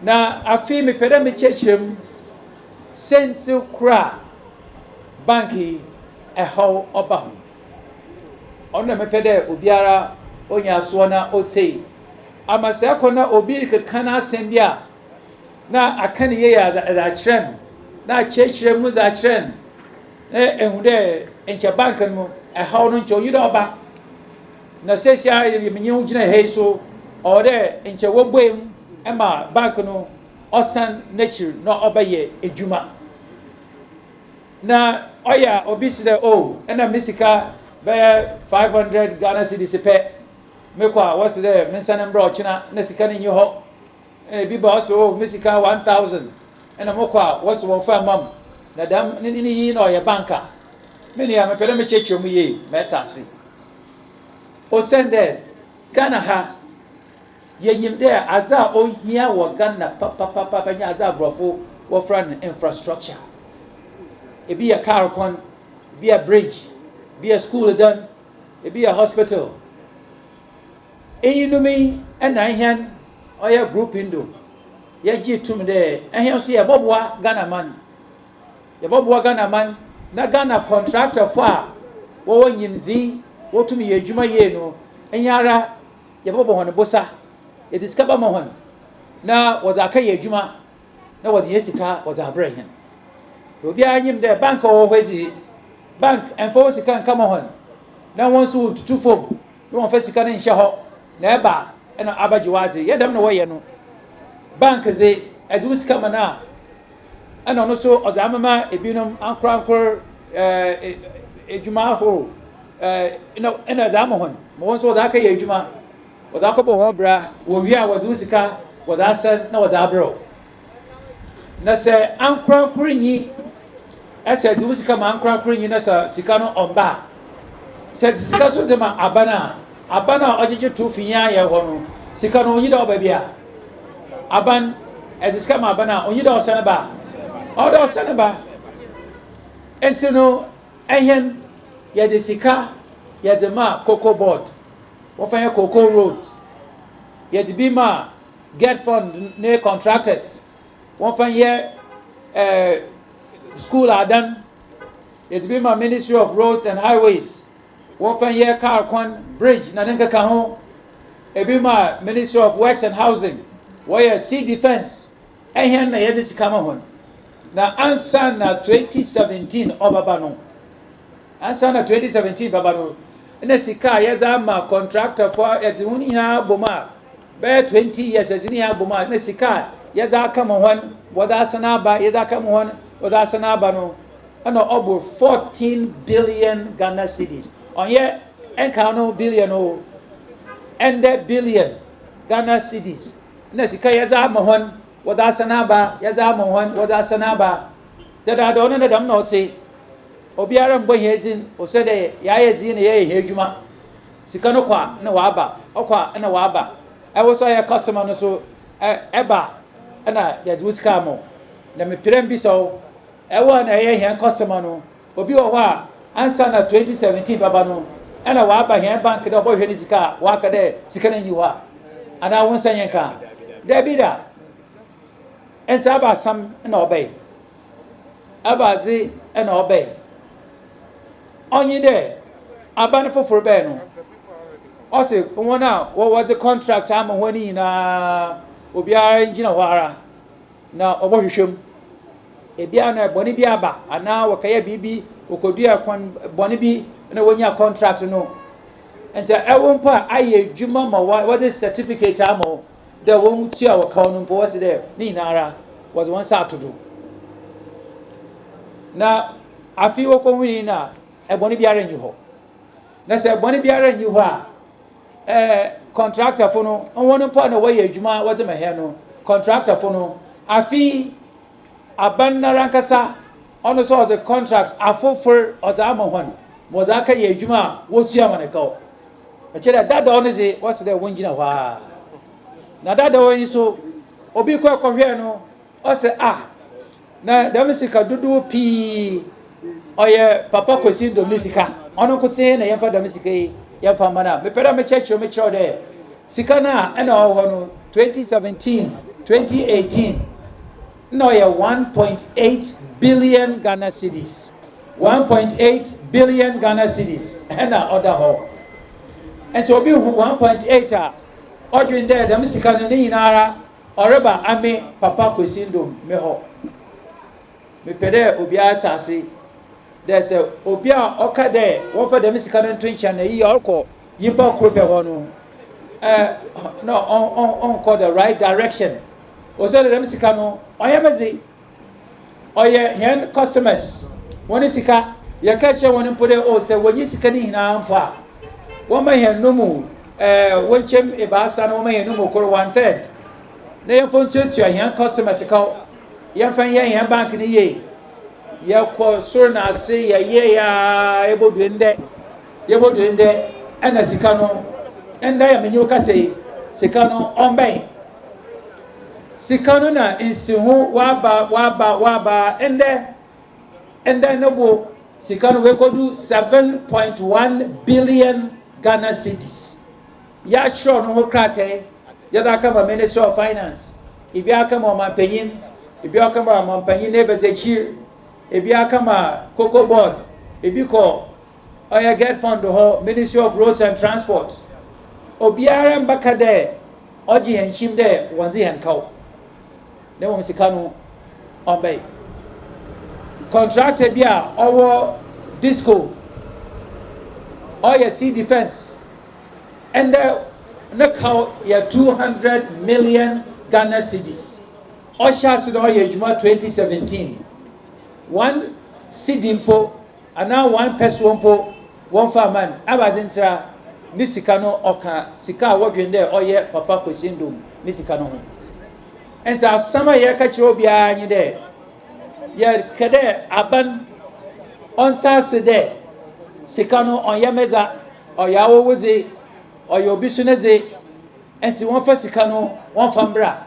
Na afei mepɛ dɛ mekyerɛkyerɛ mu siantsir kor a bank yi ɛhaw ɔba ho. Ɔno na mepɛ dɛ obiara onya asoɔ na otsie. Ama sɛ ɛkɔ na obi rekeka n'asɛm bi a, na aka ne yie adze akyerɛ no, na akyerɛkyerɛ mu dze akyerɛ no, na ehu dɛ nkyɛ bank no ɛhaw no nkyɛ onyi dɛ ɔba. Na seesia menye wo gyina ha yi so, ɔwɔ dɛ nkyɛ wɔbue mu ma bank no ɔsan n'ekyir na ɔbɛyɛ edwuma. Na ɔyɛ a obi si dɛ, oh, ɛna me sika bɛyɛ 500 Ghana cedis pɛ, mekɔ a wɔsi dɛ me nsa no mbrɛ ɔkyena na sika no nyi hɔ. Ɛna ebi ba ɔsɛ, oh, me sika 1000, ɛna mokɔ a wɔsi wɔn fa ma mu na dɛm ne yi na ɔyɛ bank a me nua mepɛ dɛ mekyerɛkyerɛ mu yie mɛte ase. Osiane dɛ Ghana ha yɛnyim dɛ adze a ohia wɔ Ghana papapapa nye adze a aborɔfo wɔfrɛ no infrastructure. Ebi yɛ car kwan, ebi yɛ bridge, ebi yɛ school dan, ebi yɛ hospital. Eyinom yi ɛna hɛn ɔyɛ Group Indo yɛgye tum dɛ ɛhɛn nso yɛbɔboa Ghana man. Yɛbɔboa Ghana man na Ghana contractorfo a wɔwɔ nyimdzee wɔtum yɛ adwuma yie no, ɛnyɛ ara yɛbɛbɔ hɔn bosa, yɛde sika bɛma hɔn na wɔdze aka yɛ adwuma na wɔdze yɛn sika wɔdze abrɛ hɛn. Obiara nyim dɛ bank a ɔwɔ hɔ dzi, bank ɛmfa wɔ sika nka ma hɔn na wɔn nso wɔntutu fam na wɔmfa sika no nhyɛ hɔ na ɛba ɛna abagye w'adze. Yɛ dɛm na wɔyɛ no. Bank dze, ɛdze wo sika ma no a, ɛna ɔno nso ɔdze amema ebinom ankorankor, edwuma ahorow, ɛna ɛdze ama hɔn ma wɔn nso wɔdze aka yɛ adwuma, wɔdze akɔbɔ wɔn bra. Wɔwie a, wɔdze wo sika wɔdze asɛn na wɔdze abrɛ wo. Na sɛ ankorankor nyi ɛsɛ ɛdze wo sika ma ankorankor nyi na sɛ sika no ɔmba a, sɛ ɛdze sika so dze ma aban a, aban a ɔgyegye to fi yɛn ayɛ hɔ no, sika no onyi dɛ ɔba bi a, aban ɛdze sika ma aban a, onyi dɛ ɔsɛn ba, ɔwɔ dɛ ɔsɛn ba. Nti no ɛhɛn yɛde sika yɛdze ma Cocoa Board wɔfa yɛ cocoa road, yɛdze bi ma GETFund ne contractors wɔfa yɛ school adan, yɛdze bi ma Ministry of Roads and Highways wɔfa yɛ car kwan, bridge na ne nkeka ho, ebi ma Ministry of Works and Housing wɔyɛ sea defence. Ɛhɛn na yɛde sika ma hɔn. Na ansa na 2017 ɔbaba no, ansa na 2017 baba no, ɛna sika a yɛdze ama contractor fo, yɛdze ho nyinaa bɔ mu a bɛyɛ 20 years, yɛdze ne nyinaa bɔ mu a, na sika a yɛdze aka ma hɔn wɔdze asan aba, yɛdze aka ma hɔn wɔdze asan aba no, ɛna ɔbɔ 14 billion Ghana cedis. Ɔnyɛ ɛnka no billion o, ɛndɛ billion Ghana cedis na sika yɛdze ama hɔn wɔdze asan aba, yɛdze ama hɔn wɔdze asan aba dadaada. Ɔno ne dɛm na ɔte. Obiara mbɔ hɛn dzin ɔsɛ dɛ yɛayɛ dzin na yɛyɛ hɛn adwuma. Sika no kɔ a na waba, ɔkɔ a na waba. Ɛwɔ sɛ ɔyɛ customer no so ɛba ɛna yɛdze wo sika ama wo. Na mepere mbisa wo, ɛwɔ na ɛyɛ hɛn customer no, obi wɔ hɔ a ansa na 2017 baba no ɛna waba hɛn bank dɛ ɔbɔhwɛ ne sika a, waka dɛ sika no nyi hɔ a, anaa wo nsa nyɛ nka daabi da? Nti aba asam na ɔbɛyɛ aba adze ɛna ɔbɛyɛ ɔnye dɛ aban foforɔ bɛyɛ no, ɔsɛ wɔn a wɔwɔdze contract ama wɔn nyinaa, obiara gyina hɔ ara na ɔbɔhwehwɛ mu. Ebia na bɔne bi aba anaa wɔkɛyɛ biribi, wɔkɔdua kwan bɔne bi na wɔnya contract no. Nti ɛwɔ mpo a ayɛ adwuma ma wɔde certificate ama wo dɛ wɔn tua wɔ kaw no mpo, wɔsi dɛ ne nyinara wɔde wɔn nsa ato do. Na afei wɔkɔhu yi na ɛbɔne biara nyi hɔ. Na sɛ ɛbɔne biara nyi hɔ a, contractorfo no, wɔn mpo a na wɔyɛ adwuma wɔde ma hɛn no, contractorfo no, afei aban nara nkasa ɔno nso ɔde contract afofor ɔdze ama hɔn ma ɔdze aka yɛ adwuma a wɔtua wɔn kaw. Ɛkyerɛ dɛ dadaw no dze, wɔsi dɛ wɔn gyina hɔ a, na dadaw yi nso obi kɔ ɛkɔhwɛ no, ɔsɛ a na dɛm sika dodoɔ pii ɔyɛ Papa Kwesi Ndom ne sika, ɔno nkotsee na yɛmfa dɛm sika yi yɛmfa mma no a. Mepɛ dɛ mekyerɛkyerɛ mu kyerɛw dɛ sika no a ɛna ɔwɔ hɔ no 2017. 2018 na ɔyɛ 1.8 billion Ghana cedis. 1.8 billion Ghana cedis ɛna ɔda hɔ. Nti obi hu 1.8 a, ɔdwen dɛ dɛm sika no ne nyinara ɔreba ame Papa Kwesi Ndom me hɔ. Mepɛ dɛ obiara te ase dɛ sɛ obi a ɔka dɛ wɔmfa dɛm sika no nto nkyɛn na yi ɔrekɔ nyimpa koro pɛ hɔ no, na ɔnkɔ the right direction. Ɔsɛ dɛ dɛm sika no ɔyɛ me dze, ɔyɛ hɛn customers wɔn sika. Yɛka kyerɛ wɔn mpo dɛ o, sɛ wɔnyi sika no nyinaa mpo a, wɔma hɛn no mu wɔnkyɛm 3 na wɔma hɛn no mu koro, 1/3, na yɛmfa ntuatua hɛn customers kaw, yɛmfa nyɛ hɛn bank no yie. Yɛkɔ soro na ase yɛyɛ yaa, yɛbɔdue ndɛ ɛna sika no ndɛ yɛ menye wo kasa yi, sika no ɔmbɛn sika no na nsiho waba waba waba. Ndɛ ne bo sika no wekɔdu 7.1 billion Ghana cedis. Yɛakyerɛw no ho krataa, yɛde aka ma Ministry of Finance, ebi aka ma ɔmanpanyin, ebi aka ma ɔmanpanyin n'ebɛdze akyir, ebi aka ma Cocoa Board, ebi kɔ ɔyɛ GETFund hɔ, Ministry of Roads and Transport. Obiara mbɛka dɛ ɔgye yɛn kyim dɛ wɔn dze yɛn kaw, na mmom sika no ɔmbɛyi. Contractor bi a ɔwɔ Dixcove ɔyɛ sea defence, ɛndɛ ne kaw yɛ 200 million Ghana cedis. Ɔhyɛ ase dɛ ɔyɛ adwuma 2017, 1 cedi mpo anaa 1 pesewa mpo wɔmfa ama no. Abade ntira ne sika no ɔka sika a wɔdwen dɛ ɔyɛ Papa Kwesi Ndom ne sika no ho. Nti asɛm a yɛka kyerɛ obiara nye dɛ yɛkɛ dɛ aban ɔnsa ase dɛ sika no ɔnyɛ me dza, ɔyɛ awowo dze, ɔyɛ obi so ne dze. Nti wɔmfa sika no, wɔmfa mbra.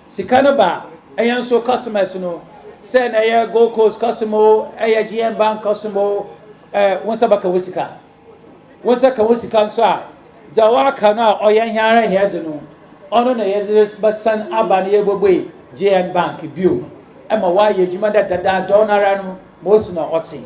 Sika no ba, ɛyɛ nso customers no, sɛ na ɛyɛ Gold Coast customer o, ɛyɛ GN Bank customer o, wɔn nsa bɛka wɔ sika. Wɔn nsa ka wɔ sika nso a, dza waka no a ɔyɛ hiara hia dze no, ɔno na yɛde bɛsan aba no yɛbɛbue GN Bank bio ɛma wayɛ adwuma dɛ dadaada. Ɔno ara no ma osi na ɔte.